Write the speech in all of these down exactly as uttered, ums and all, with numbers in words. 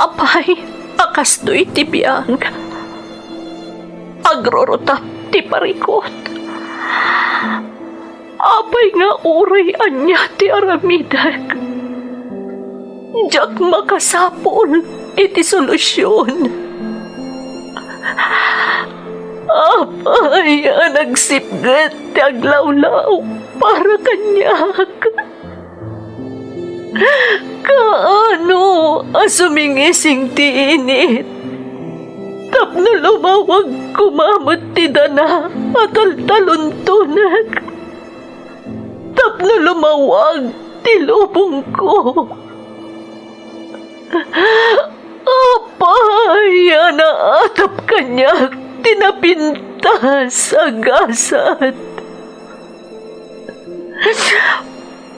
Apay a kastoy ti biag? Agrurutap ti parikut. Apay nga uray ania ti aramidek, diak makasapul iti solusion. Apay a nagsipget ti aglawlaw para kaniak? Kaano a sumingising ti init tapno lumawag koma met ti dana a taltaluntonek? Tapno lumawag ti lubongko. Apay a naatap kaniak ti napintas a gasat?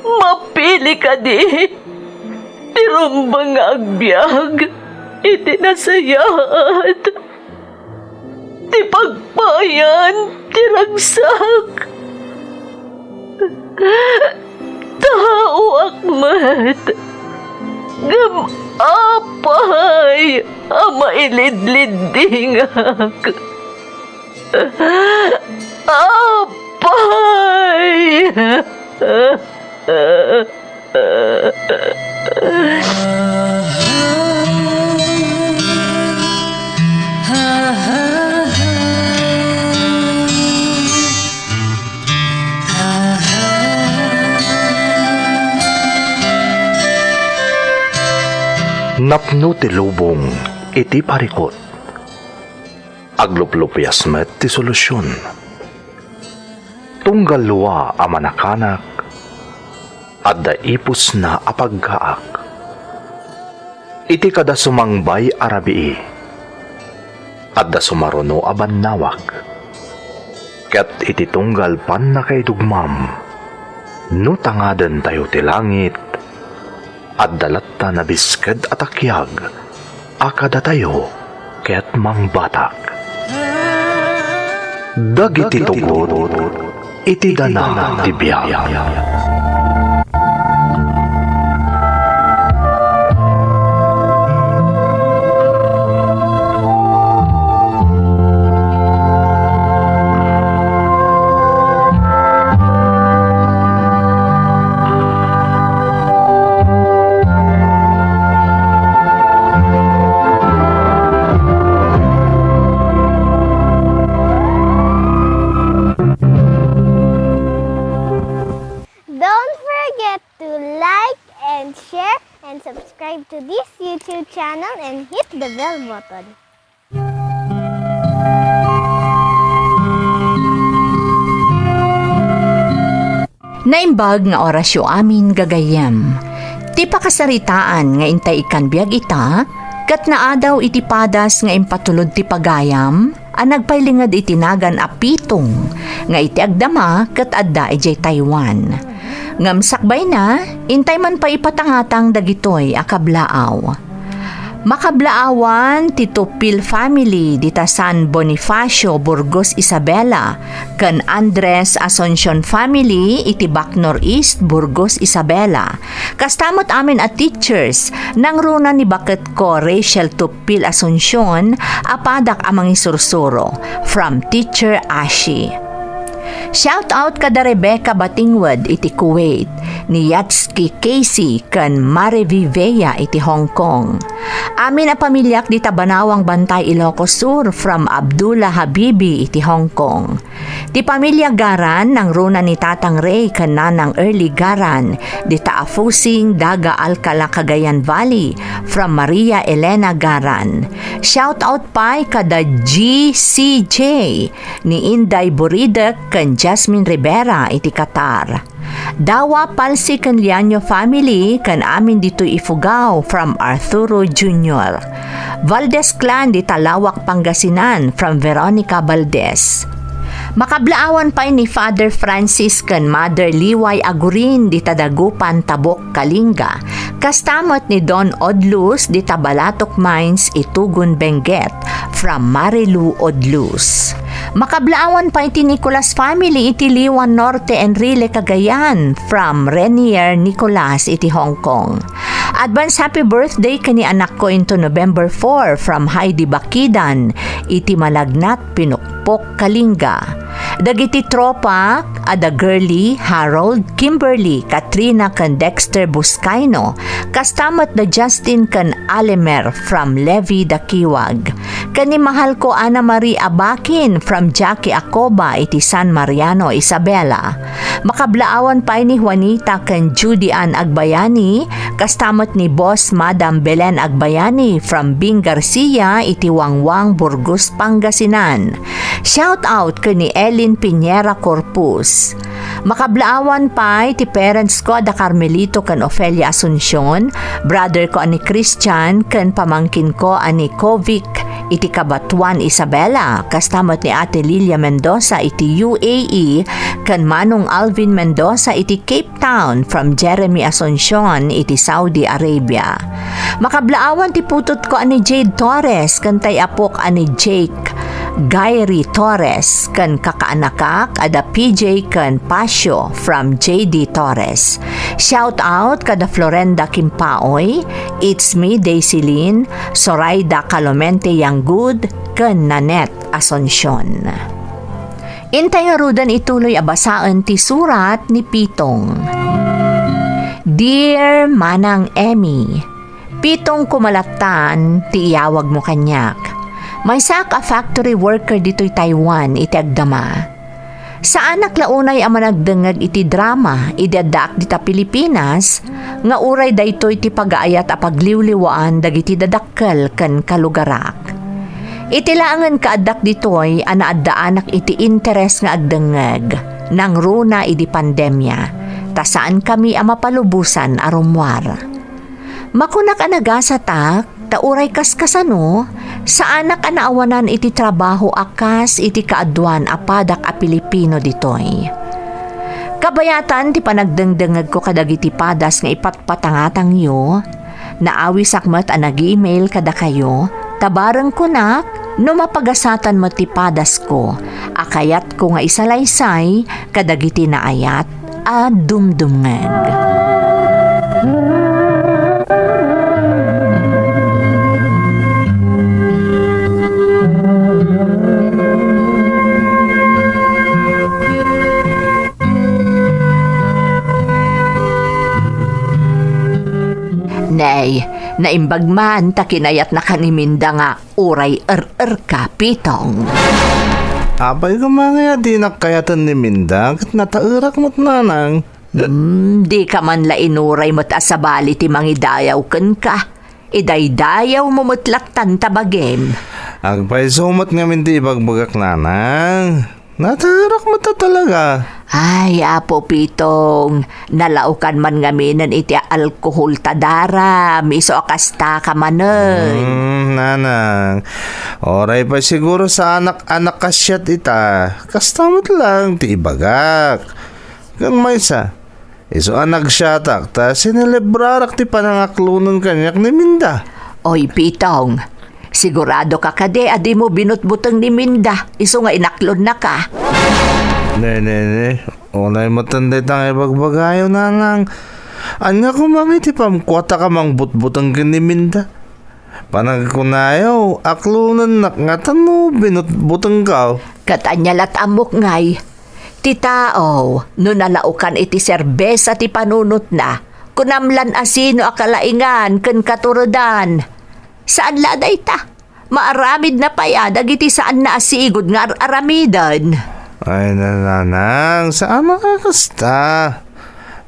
Mapili kadi ti rumbeng nga agbiag iti nasayaat ti pagpayan ti ragsak. Taoak met, ngem apay a mailidliddingak? Apay! Napno ti lubong iti parikut. Agluplupias met ti solusion. Tunggal lua a manakanak, adda ipusna a paggaak. Iti kada sumangbay a rabii, adda sumaruno a bannawag. Ket iti tunggal pannakaidugmam, no tangadentayo ti langit, adda latta nabisked a takiag a kadatayo ket mangbatak. Dagiti tugot iti dana ti biag. Don't forget to like and share and subscribe to this YouTube channel and hit the bell button. Naimbag nga orasyo amin, gagayyem. Ti pakasaritaan nga intay ikkan biag ita, ket naadaw iti padas nga impatulod ti pagayam a nagpailinged iti nagan a Pitong nga iti agdama ket adda idiay Taiwan. Ngem sakbayna, intay man pay ipatangatang dagitoy a kablaaw. Makablaawan ti Tupil family dita San Bonifacio, Burgos Isabela, ken Andres Asuncion family iti Bac Northeast, Burgos Isabela. Kasta met amin a teachers, nangruna ni baketko Rachel Tupil Asuncion a padak a mangisursuro, from Teacher Ashi. Shout out kada Rebecca Batingwed iti Kuwait, ni Yatski Casey ken Mare Vivea iti Hong Kong. Amin a pamiliak dita Banawang Bantay, Ilocos Sur, from Abdullah Habibi iti Hong Kong. Ti pamilia Garan, nangruna ni Tatang Ray ken Nanang Early Garan, dita Afusing, Daga, Alcala, Cagayan Valley, from Maria Elena Garan. Shout out pay kada G C J, ni Inday Buridek ken Jasmine Rivera iti Qatar. Dawa, Palsi ken Liaño family ken amin ditoy Ifugao from Arturo Junior. Valdez clan dita Laoac, Pangasinan from Veronica Valdez. Makablaawan pay ni Father Francis ken Mother Liway Agurin dita Dagupan, Tabuk, Kalinga. Kasta met ni Don Odlus dita Balatok Mines, Itugon, Benguet, from Marilu Odlus. Makablaawan pay ti Nicolas family iti Liwan Norte, Enrile, Cagayan, from Renier Nicolas iti Hong Kong. Advance happy birthday ken ni anakko into November four from Heidi Bakidan, iti Malagnat, Pinukpok, Kalinga. Dagiti tropa, a da Girly, Harold, Kimberly, Katrina, ken Dexter Buscaino, kasta met da Justin ken Alimer from Levi da Kiwag. Ken ni mahalko Ana Marie Abakin from Jackie Acoba iti San Mariano, Isabela. Makablaawan pay ni Juanita ken Judy Ann Agbayani, kasta met ni Boss Madam Belen Agbayani from Bing Garcia iti Wangwang, Burgos, Pangasinan. Shout out ken ni Elin Piñera Corpus. Makablaawan pay ti parents ko a da Carmelito ken Ofelia Asuncion, brother ko a ni Christian, ken pamangkin ko a ni Kovic iti Cabatuan, Isabela, kasta met ni Ate Lilia Mendoza iti U A E, ken Manong Alvin Mendoza iti Cape Town from Jeremy Asuncion iti Saudi Arabia. Makablaawan ti putotko a ni Jade Torres ken tay apok a ni Jake Gairi Torres ken kakaanakak a da P J ken Pasio from J D Torres. Shout out kada Florenda Kimpaoy, It's Me, Daisy Lynn, Sorayda Calomente Yanggud, ken Nanette Asuncion. Intay ngaruden ituloy a basaen ti surat ni Pitong. Dear Manang Emmy, Pitong ko malattan ti iyawagmo kaniak. Maysaak a factory worker ditoy Taiwan iti agdama. Saanak la unay a managdengngeg iti drama idi addaak dita Pilipinas, nga uray daytoy ti pagaayat a pagliwliwaan dagiti dadakkel ken kalugarak. Iti laengen kaaddak ditoy a naaddaanak iti interes nga agdengngeg, nangruna idi pandemia, ta saankami a mapalubosan a rummuar. Makunak a nagasatak, ta uray kaskasano, saanak a naawanan iti trabaho a kas iti kaaduan a padak a Pilipino ditoy. Kabayatan ti panagdengdengngegko kadagiti padas nga ipatpatangatangyo, naawisak met a nag-email kadakayo, ta bareng kunak no mapagasatan met ti padasko a kayatko nga isalaysay kadagiti naayat a dumdumngeg. Nay, naimbag man ta kinayatnaka ni Minda nga uray er-erka, Pitong. Apay koma ngay a dinak kayaten ni Minda, ket nataerak met, Nanang. Hmm, dika man la inuray met a sabali ti mangidayaw kenka. Idaydayawmo met lattan ta bagim. Agpayso met ngamin ti ibagbagak, Nanang. Nataerak met a talaga. Ay, Apo Pitong, nalaokan man ngaminen iti alkohol ta daram, isu a kastaka manen. Hmm, Nanang, uray pay siguro saanak a nakasiat ita, kasta met laeng ti ibagak. Ken maysa, isu a nagsiatak ta sinelebrarak ti panangaklonen kaniak ni Minda. Oy, Pitong, siguradoka kadi a dimo binutbuteng ni Minda isu nga inaklonnaka? Ne, ne, ne. Unay met dayta nga ibagbagayo, Nanang. Ania koma ngay ti pamkuatak a mangbutbuteng ken ni Minda? Panagkunayo, aklonennak ngata no binutbutengko. Ket ania la ti ammok ngay? Ti tao, no nalaokan iti serbesa ti panunotna, kunam lan a sino a kalaingan ken katuredan. Saan la a dayta? Maaramidna pay a dagiti saanna a sigud nga ar-aramiden. Ay, Nanang, saan a kasta?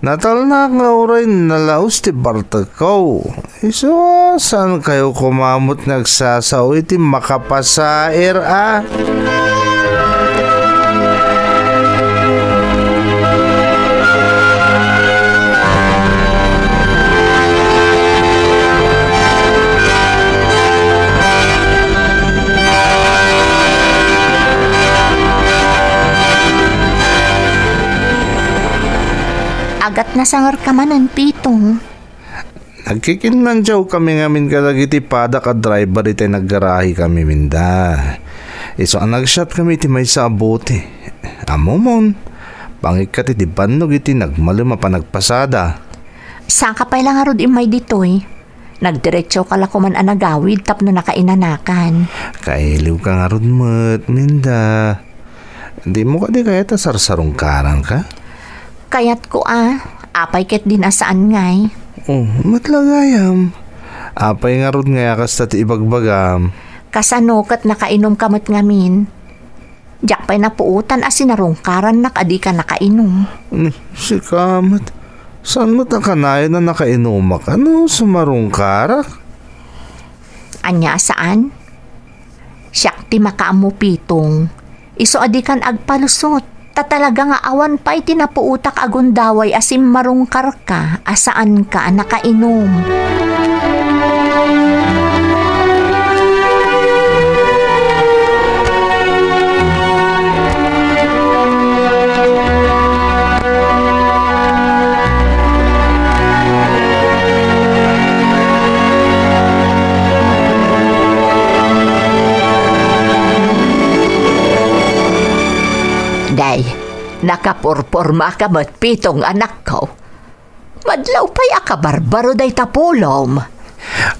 Natalnak nga uray nalaus ti bartekko. Isu a, saankayo koma met nga agsasao iti makapasair a? Agatnasangerka manen, Pitong. Nagkikinnandiawkami ngamin kadagiti padak a driver itay naggarahikami, Minda. Isu a nagsiatkami iti maysa a bote. Ammomon, pangikkat iti bannog iti nagmalem a panagpasada. Saka pay la ngarud immay ditoy. Nagdiretso ka la koman a nagawid tapno nakainanakan. Kailiw ka ngarud met, Minda. Dimo kadi kayat a sarsarungkaranka? Kayatko a, apay ket di na saan ngay. Oh, met la gayam. Apay ngarud ngay a kasta ti ibagbagam? Kasano ket nakainumka met ngamin? Diak pay napuotan a sinarungkarannak a dika nakainum. Ni, sika met. Saan met a kanayon a nakainumak? Ano, sumarungkarak? Ania a saan? Siak ti makaammo, Pitong. Isu a dikan agpalusot. Ta talaga nga awan pay ti napuotak a gundaway a simmarungkarka a saanka a nakainum. Day, nakapurpormaka met, Pitong, anakko. Madlaw pay a kabarbaro dayta pulom.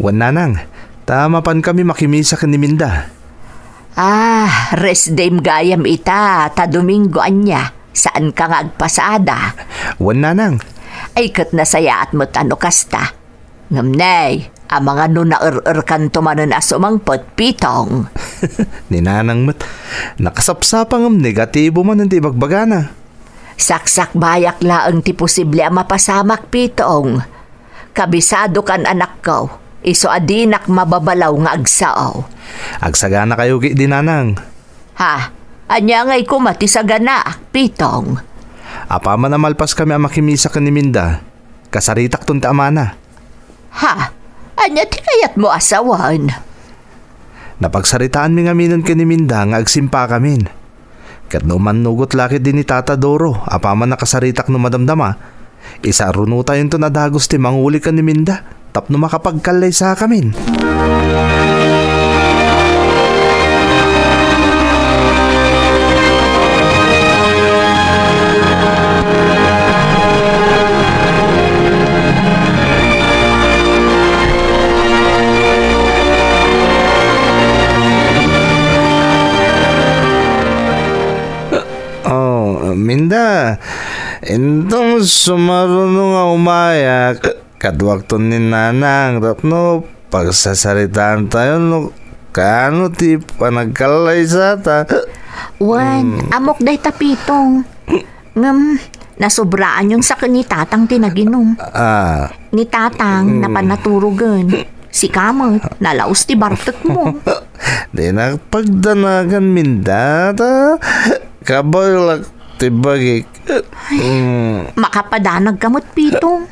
Wen, nanang, ta mapankami makimisa ken ni Minda. Ah, rest dayem gayam ita, ta Domingo ania, saanka nga agpasada. Wen, nanang. Ay, ket nasayaat met a no kasta. Ngem nay, amangan no naer-erkanto manen a sumangpet, Pitong. Ni nanang met, nakasapsapa ngem negatibo manen ti ibagbagana. Saksakbayak laeng ti posible a mapasamak, Pitong. Kabisadokan, anakko, isu a dinak mababalaw nga agsao. Agsaganakayo ketdi, nanang. Ha? Ania ngay koma ti saganaak, Pitong? Apaman a malpaskami a makimisa ken ni Minda, kasaritakton ti amana. Ha? Ania ti kayatmo a sawen? Napagsaritaanmi ngaminen ken ni Minda nga agsimpakamin. Ket no umannugot la ketdi ni Tata Doro, apaman a kasaritak no madamdama, isarunotayonton a dagus ti manguli ken ni Minda tapno makapagkallaysakamin. Oh, Minda, inton sumaruno nga umayak, kaduakton ni Nanang tapno pagsasaritaantayo no kaano ti panagkallaysata. Wen, Mm. ammok dayta, Pitong. Ngem, nasobraanyon sa ken ni Tatang ti naginum. Ah. Ni Tatang, Mm. napan naturogen. Sika met, nalaus ti bartekmo. Dinak pagdanagan, Minda, ta kabaelak ti bagik. Mm. Makapadanagka met, Pitong.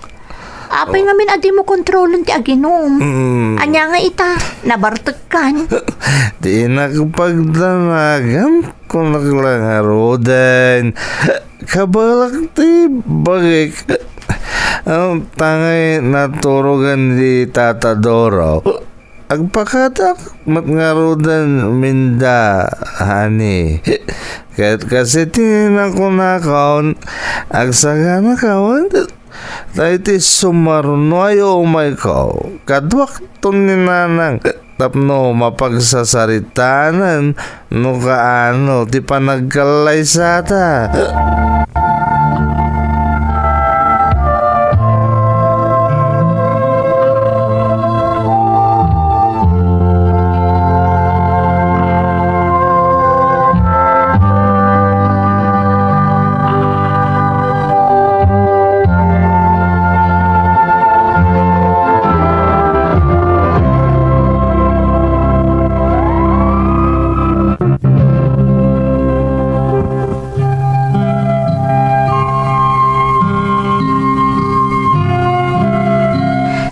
Apay ngamin a dimo kontrolen ti aginum? Mm. Ania nga ita, nabartekkan? Dinak pagdanagan, kunak la ngaruden. Kabaelak ti bagik. Am, ta ngay naturogen ni Tata Doro. Agpakadak met ngaruden, Minda, honey. Ket kas iti nakunakon, agsaganakayon. Ta iti sumaruno a umayko, kaduakton ni Nanang tapno mapagsasaritanan no kaano ti panagkallaysata.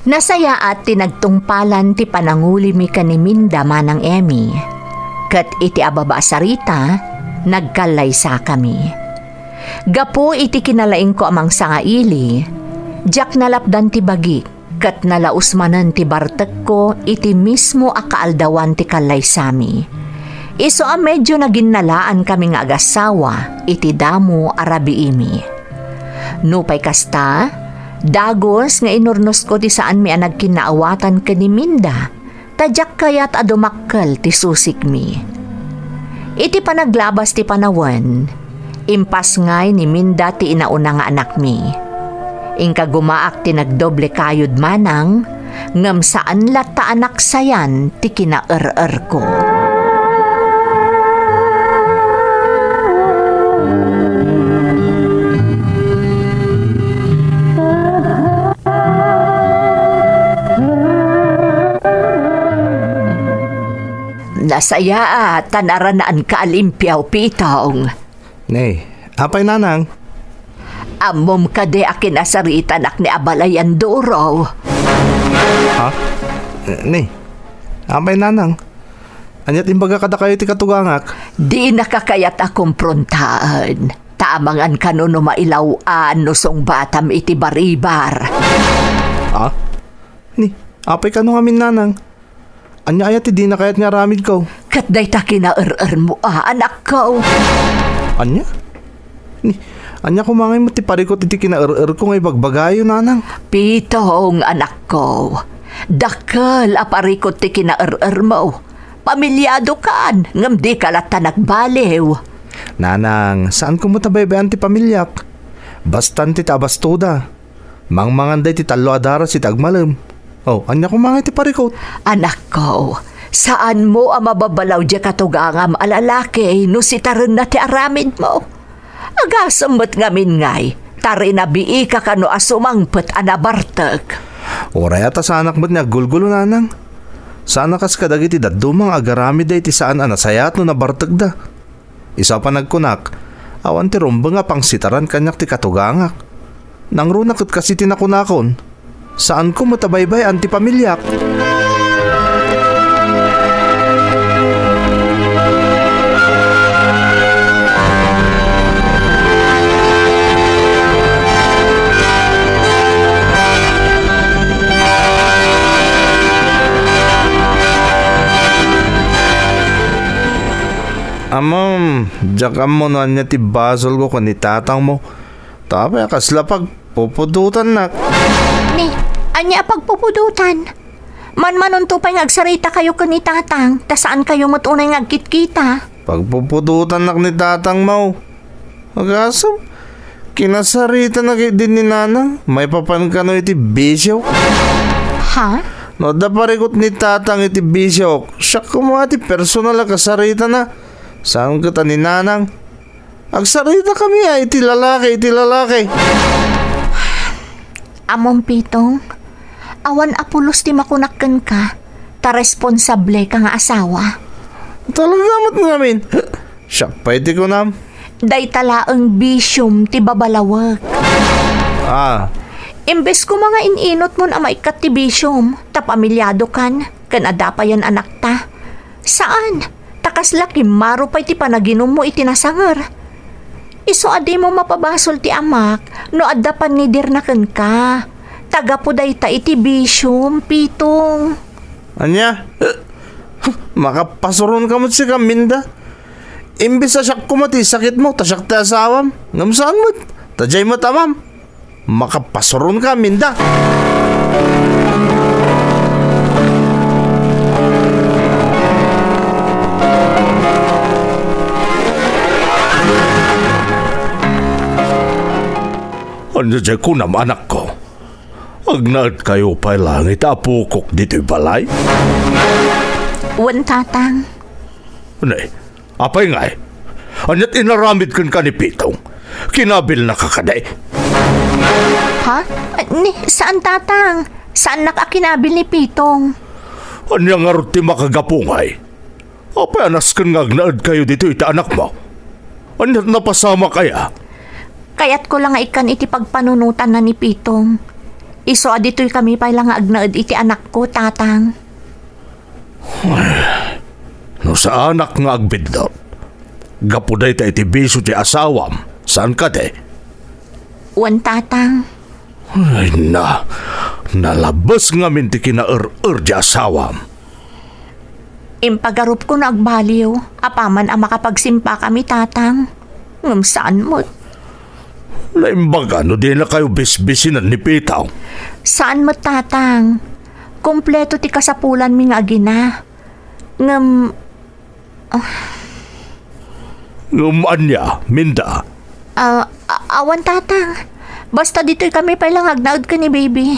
Nasayaat ti nagtungpalan ti panangulimi ken ni Minda, Manang Emmy. Ket iti ababa a sarita, nagkallaysakami. Gapu iti kinalaingko a mangsangaili, diak nalapdan ti bagik. Ket nalaus manen ti bartekko iti mismo a kaaldawan ti kallaysami. Isu a medio naginnalaankami nga agassawa iti damo a rabiimi. Nupay kasta, Dagus nga inurnosko ti saanmi a nagkinnaawatan ken ni Minda, ta diak kayat a dumakkel ti susikmi. Iti panaglabas ti panawen, impasngay ni Minda ti inauna nga anakmi. Inka gumaak ti nagdoble kayod manang, ngem saan latta a naksayan ti kinaer-erko. Nasayaat ta naranaanka a limpiaw, Pitong. Ni, apay, nanang? Ammom kadi a kinasaritanak ni abalayan Duro? Ha? Ni, apay, nanang? Ania't imbaga kadakayo ti katugangak? Dinaka kayat a komprontaen. Ta amangan kano no mailaw-an no sungbatam iti baribar. Ha? Ni, apay kano ngamin, nanang? Ania aya ti dina kayat nga aramidko? Ket dayta kinaer-ermo a, anakko. Ania? Ni, ania koma ngay met ti parikut iti kinaer-erko nga ibagbagayo, nanang? Pitong, anakko. Dakkel a parikut ti kinaer-ermo. Pamiliadokan, ngem dika latta nagbaliw. Nanang, saanko met a baybay-an ti pamiliak. Bastan ti ta abastoda. Mangmanganda iti tallo a daras iti agmalem. Oh, ania koma nga iti parikut? Anakko, saanmo a mababalaw diay katugangam a lalaki no sitarenna ti aramidmo? Agasem met ngamin ngay, ta rinabiika kano a sumangpet a nabartek. Uray a ta saanak met nga aggulgulo, nanang. Saan a kas kadagiti dadduma nga agaramidda iti saan a nasayaat no nabartekda. Isu a panagkunak, awan ti rumbeng a pangsitaran kaniak ti katugangak. Nangruna ket kas iti nakunakon, saanko met a baybay-an ti pamiliak. Ammom, diak ammo no ania ti basolko ken ni tatangmo. Ta apay a kasla pagpupudotannak? Ni, ania a pagpupudotan? Manmanonto pay nga agsaritakayo ken ni tatang, ta saankayo met unay nga agkitkita. Pagpupudotannak ni tatangmo. Agasem, kinasaritanak idi ni nanang, maipapan kano iti bisio. Ha? No adda parikut ni tatang iti bisio, siak koma ti personal a kasaritana. Saan ket a ni nanang? Agsaritakami a iti lalaki, iti lalaki. Ammom, Pitong, awan a pulos ti makunak kenka, ta responsable ka nga asawa. Talaga met ngamin. Siak pay ti kunam. Dayta laeng bisiom ti babalawek. Ah. Imbes koma nga in-inutmon a maikkat ti bisiom, ta pamiliadokan, ken adda payen anakta. Saan, ta kasla kimmaro pay ti panaginummo iti nasanger. Isu a dimo mapabasol ti amak no adda pannidirna kenka. Ta gapu dayta iti bisiom, Pitong. Ania? Makapasuronka met sika, Minda. Imbes a siak koma ti sakitmo, ta siak ti asawam. Ngem saan met, ta diay met amam. Makapasuronka, Minda. Ania diay kunam, anakko? Agnaedkayo pay laeng iti apokok ditoy balay? Wen, Tatang. Ne, apay ngay? Ania't inaramid kenka ni Pitong? Kinabilnaka kadi? Ha? Ni, saan, Tatang. Saannak a kinabil ni Pitong. Ania ngarud ti makagapu ngay? Apay a nasken nga agnaedkayo ditoy iti anakmo? Ania't napasamak aya? Kayatko la nga ikkan iti pagpanunotanna ni Pitong. Isu a ditoykami pay la nga agnaed iti anakko, Tatang. No saanak nga agbidlot, gapu dayta iti bisio ti asawam, saan kadi? Wen, Tatang. Ay na, nalabes ngamin ti kinaer-er ti asawam. Impagarupko no agbaliw, apaman a makapagsimpakami, Tatang. Ngem saan met. Naimbaga no dinakayo bisbisinan ni Pitong? Saan met, Tatang. Kompleto ti kasapulanmi nga agina. Ngem, ah. Ngem ania, Minda? Ah, a-, awan, Tatang. Basta ditoy kami pay la nga agnaed ken ni Baby.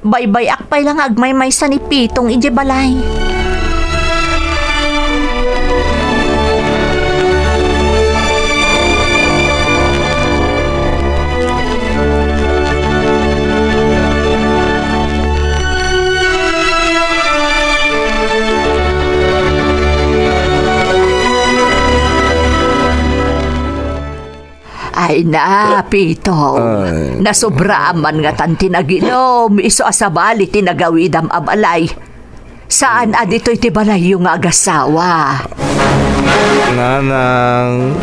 Baybay-ak pay la nga agmaymaysa ni Pitong idiay balay. Ay na, Pitong. Ay. Nasobraan man ngatan ti naginom, isu a sabali ti nagawidam a balay. Saan a ditoy ti balayyo nga agasawa? Nanang,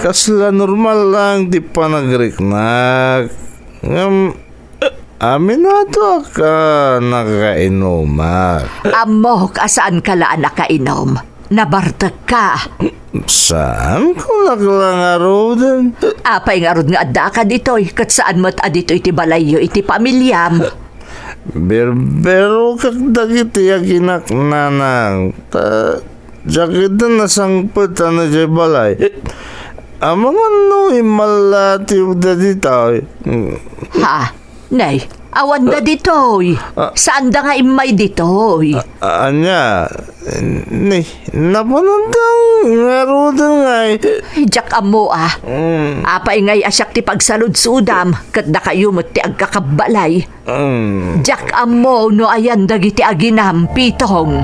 kasla normal lang ti panagriknak. Ngem, aminatoak a nakainumak. Ammok a saanka la a nakainom. Nabartekka. Saanko la ngaruden. Apay ngarud nga addaka ditoy, ket saan met a ditoy ti balayyo iti pamiliam? Birbiroak dagiti aginak, Nanang. Ta, diak ida nasangpet a idiay balay. Amangan no immallatiwda ditoy. Ha? Nay, awanda ditoy. Ah. Saanda nga immay ditoy. Ah, ania? Ni, napananda ngaruden ngay. Diak ammo a. Mm. Apay ngay a siak ti pagsaludsodam, ket dakayo met ti agkakabbalay. Mm. Diak ammo no ayan dagiti aginam, Pitong.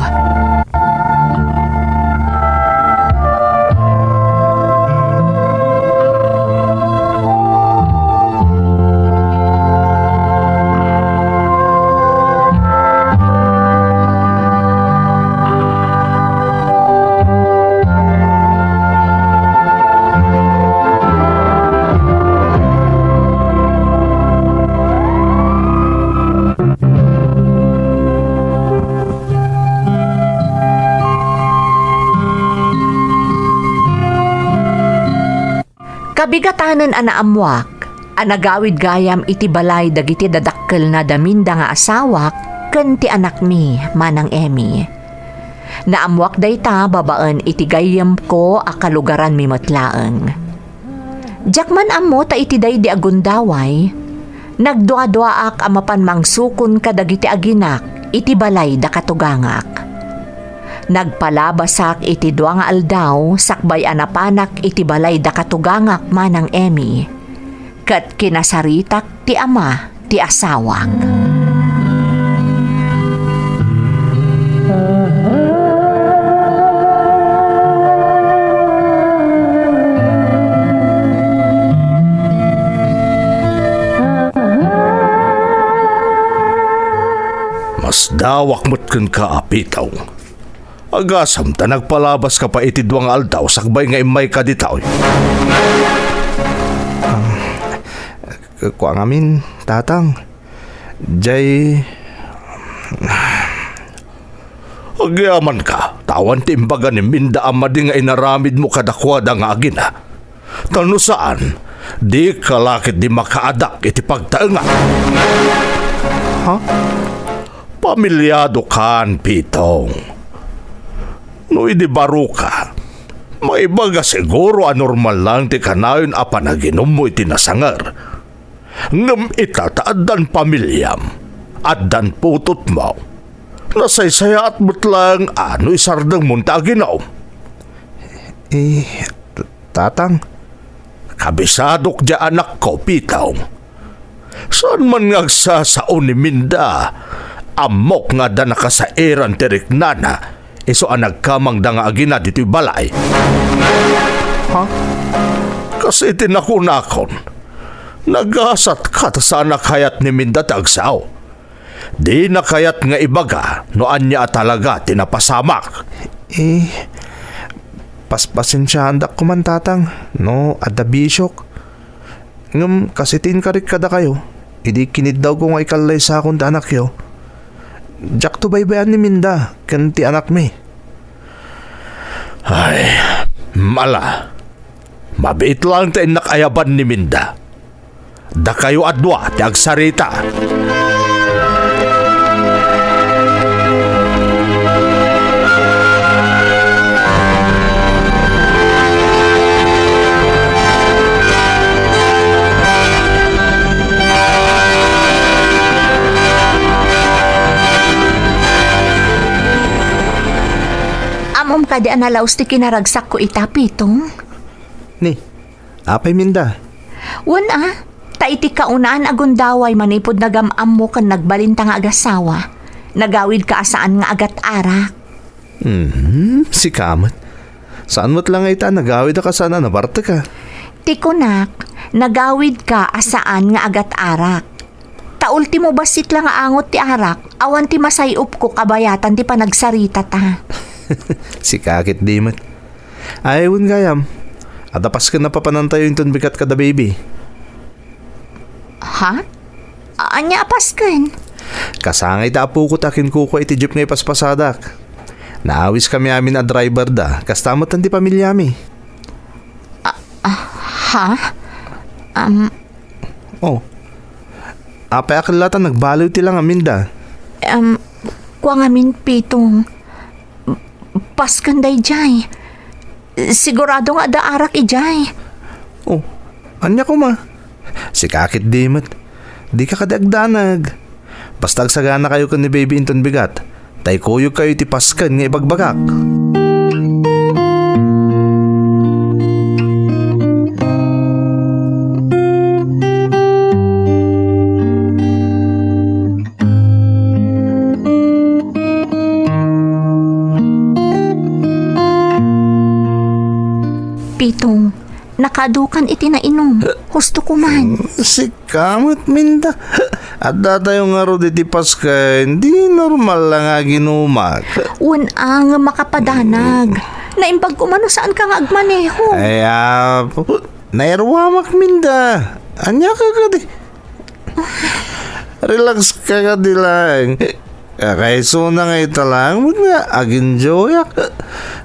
Kabigatanen a naammoak a nagawid gayam iti balay dagiti dadakkelna da Minda nga asawak ken ti anakmi, Manang Emmy. Naammoak dayta babaen iti gayyemko a kalugaranmi met laeng. Diak man ammo ta iti daydi a gundaway, nagduaduaak a mapan mangsukon kadagiti aginak iti balay da katugangak. Nagpalabasak iti dua nga aldaw sakbay a napanak iti balay da katugangak, Manang Emmy, ket kinasaritak ti ama ti asawak. Masdawak met kenka, Pitong. Agasem ta nagpalabaska pay iti dua nga aldaw sakbay nga immayka ditoy. Ah, kua ngamin, Tatang. Jay, agyamanka, ta awan ti imbaga ni Minda a madi nga inaramidmo kadakuada nga agina. Ta no saan, dika la ketdi makaadak iti pagtaengan. Ha? Pamiliadokan, Pitong. No idi baroka, maibaga siguro a normal lang ti kanayon a panaginummo iti nasanger. Ngem ita ta addan pamiliam, addan putotmo, nasaysayaat met laeng a no isardengmon ti aginom. Eh, t-, Tatang. Kabisadok diay anakko, Pitong. Saan man nga agsasao ni Minda, ammok nga adda nakasairan ti riknana, isu a nagkamangda nga agina ditoy balay. Ha? Kas iti nakunakon, nagasatka ta saan a kayat ni Minda ti agsao. Dina kayat nga ibaga no ania a talaga ti napasamak. Eh, pas-, pasensiaandak koman, Tatang, no adda bisiok. Ngem kas iti inkarik kadakayo, idi kiniddawko nga ikallaysakon ti anakyo, diakto baybay-an ni Minda ken ti anakmi. Ay, mala. Mabiit laeng ta innak ayaban ni Minda. Dakayo a dua ti agsarita. Ammom kadi a nalaus ti kinaragsakko ita, Pitong? Ni, apay, Minda? Wen a, ta iti kaunaan a gundaway manipud nagam-ammo ken nagbalinta nga agasawa, nagawidka a saan nga agat-arak. Mhm, sika met. Saan met la nga ita a nagawid a kasano a nabartek a? Ti kunak, nagawidka a saan nga agat-arak. Ta ultimo bassit la nga angot ti arak, awan ti masay-opko kabayatan ti panagsaritata. Sika ketdi met. Ay, wen gayam. Adda pasken a papanantayo inton bigat kada baby. Ha? A-, ania a pasken? Kasangay ta apoko ta akinkukua iti jeep nga ipaspasadak. Naawiskami amin a driver da, kasta met ti pamiliami. Ah, ah, ha? Um, Oh. Apay a kella ta nagbaliw ti langamin da? Um, kua ngamin, Pitong. Pasken daydiay. Sigurado nga adda arak idiay. Oh, ania koma? Sika ketdi met. Dika kadi agdanag. Basta agsaganakayo ken ni baby inton bigat. Ta ikuyogkayo iti pasken nga ibagbagak. Pitong, nakadukan iti nainom. Husto ko man. Sika met, Minda. Adda tayo ngarud iti pasken, di normal la nga aginumak. Wen a, ngem makapadanag. Naimbag ko man no saan ka nga agmaneho. Ay, ah, nairuamak, Minda. Ania ka kadi? Relax ka kadi lang. Kakaisuna nga ita lang, met nga ag-enjoyak.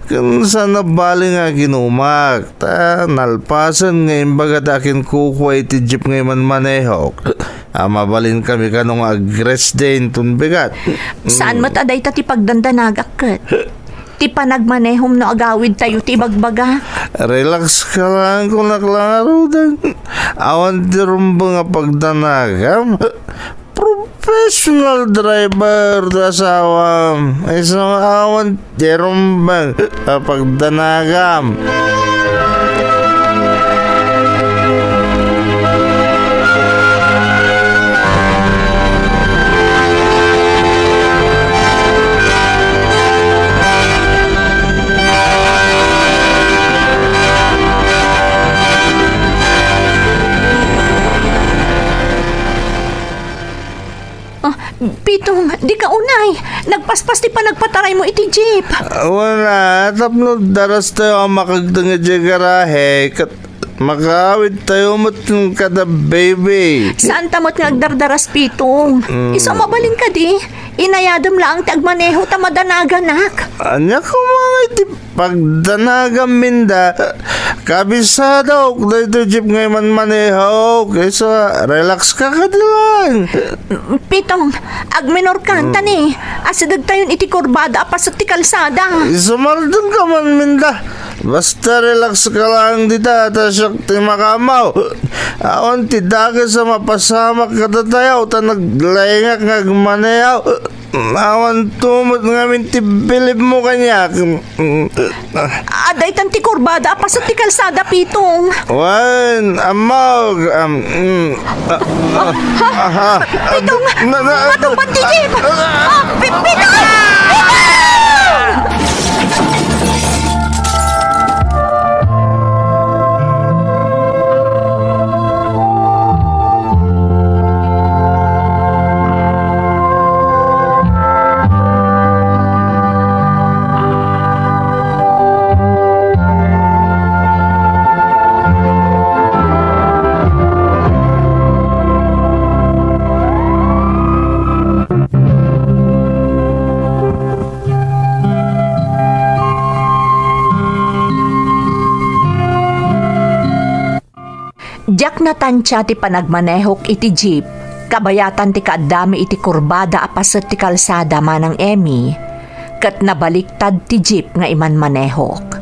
Ken saan a bali nga aginumak. Ta nalpasen nga imbaga ta akinkukua iti jeep nga imanmanehok. A, mabalinkami kano nga ag-rest day inton bigat. Saan met a dayta ti pagdandanagak ket ti panagmanehom no agawidtayo ti ibagbagak. Relax ka lang, kunak la ngaruden. Awan ti rumbeng a pagdanagam. Professional driver ti asawam. Isu nga awan ti rumbeng a pagdanagam. Ah, Pitong, dika unay. Nagpaspas ti panagpataraymo iti jeep. Wen a, tapno darastayo a makagteng idiay garahe, ket makaawidtayo met kada baby. Saanta met nga agdardaras, Pitong. Mm. Isu a mabalin kadi, inayadem laeng ti agmaneho ta madanaganak. Ania koma nga iti pagdanagam, Minda? Kabisadok daytoy jeep nga imanmanehok. Isu a, relax ka kadi lang. Pitong, agminor ka, mm, ta ni, asidegtayon iti kurbada a paset ti kalsada. Isu mardeng ka man, Minda. Basta relax ka lang dita, ta siak ti makaammo. Awan ti dakes a mapasamak kadatayo, ta naglaingak nga agmaneho. Awan tumot ngamin ti bilibmo kaniak. Ah, daytan ti kurbada a paset ti kalsada, Pitong. Wen, ammok, am, mm, ah, ah, ah, Pitong, na, na, matupad ti jeep. Ah, Pi-, Pitong! Pitong! Diak natantia ti panagmanehok iti jeep, kabayatan ti kaaddami iti kurbada a paset ti kalsada, Manang Emmy, ket nabaliktad ti jeep nga imanmanehok.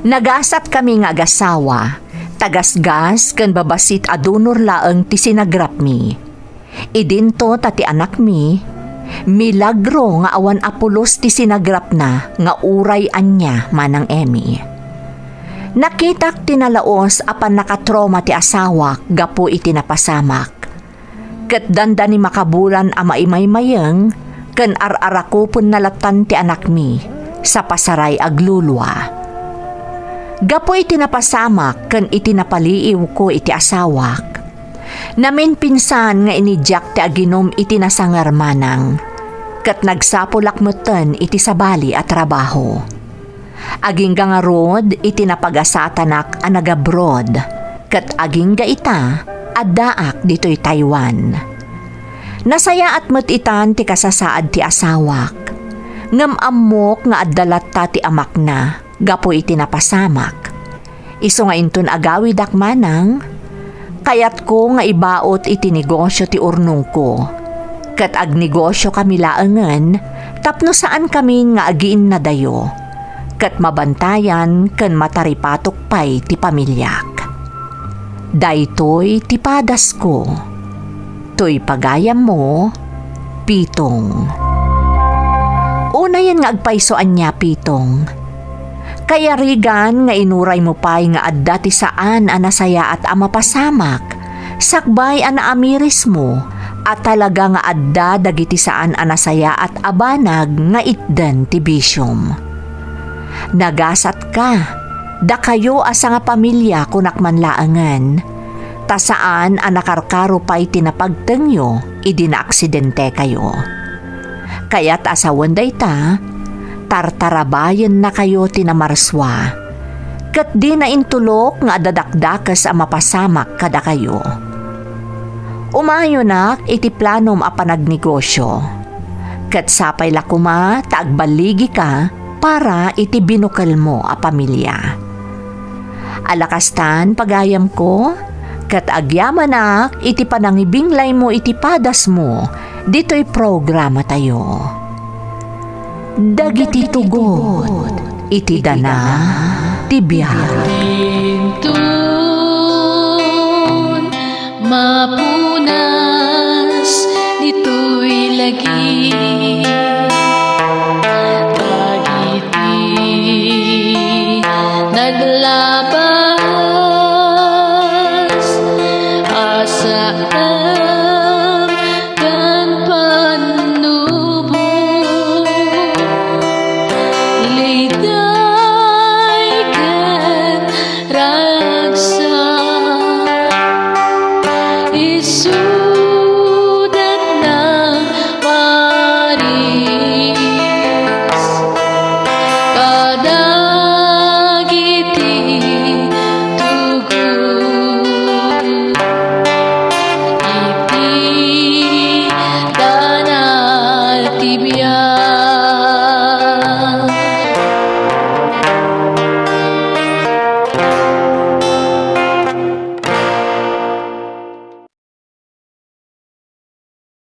Nagasatkami nga agasawa, tagasgas ken babassit a dunor laeng ti sinagrapmi. Idinto ta ti anakmi, milagro nga awan a pulos ti sinagrapna nga uray ania, Manang Emmy. Nakitak ti nalaos a pannakatrauma ti asawak gapu iti napasamak. Ket dandani makabulan a maimaymayeng ken ar-arakupenna lattan ti anakmi, sa pasaray aglulua. Gapu iti napasamak ken iti napaliiwko iti asawak, naminpinsan nga inidiak ti aginum iti nasangar, Manang, ket nagsapulak metten iti sabali a trabaho. Agingga ngarud iti napagasatanak a nagabroad, ket agingga ita, addaak ditoy Taiwan. Nasayaat met itan ti kasasaad ti asawak, ngem ammok nga adda latta ti amakna gapu iti napasamak. Isu nga inton agawidak, Manang, kayatko nga ibaut iti negosio ti urnongko, ket agnegosyokami laengen tapno saankamin nga agiinnadayo, ket mabantayan ken mataripatok pay ti pamiliak. Daytoy ti padasko. Toy pagayammo, Pitong. Unayen nga agpayso ania, Pitong. Kayarigan nga inuraymo pay nga adda ti saan a nasayaat a mapasamak, sakbay a naamirismo a talaga nga adda dagiti saan a nasayaat a banag nga itden ti bisiom. Nagasatka, dakayo a sangapamilia kunak man laengen, ta saan a nakarkaro pay ti napagtengyo idi naaksidentekayo. Kayat a sawen dayta, tartarabayennakayo ti namarsua, ket dina intulok nga adda dakdakes a mapasamak kadakayo. Umayonak iti planom a panagnegosio, ket sapay la koma ta agballigika para iti binukelmo a pamilia. Ala kastan, pagayamko, ket agyamanak iti panangibinglaymo iti padasmo ditoy programatayo. Dagiti tugot iti dana ti biag. Inton mapunas ditoy lagi, dagiti naglabas a saan ken pannubo, liday ken ragsak. Isu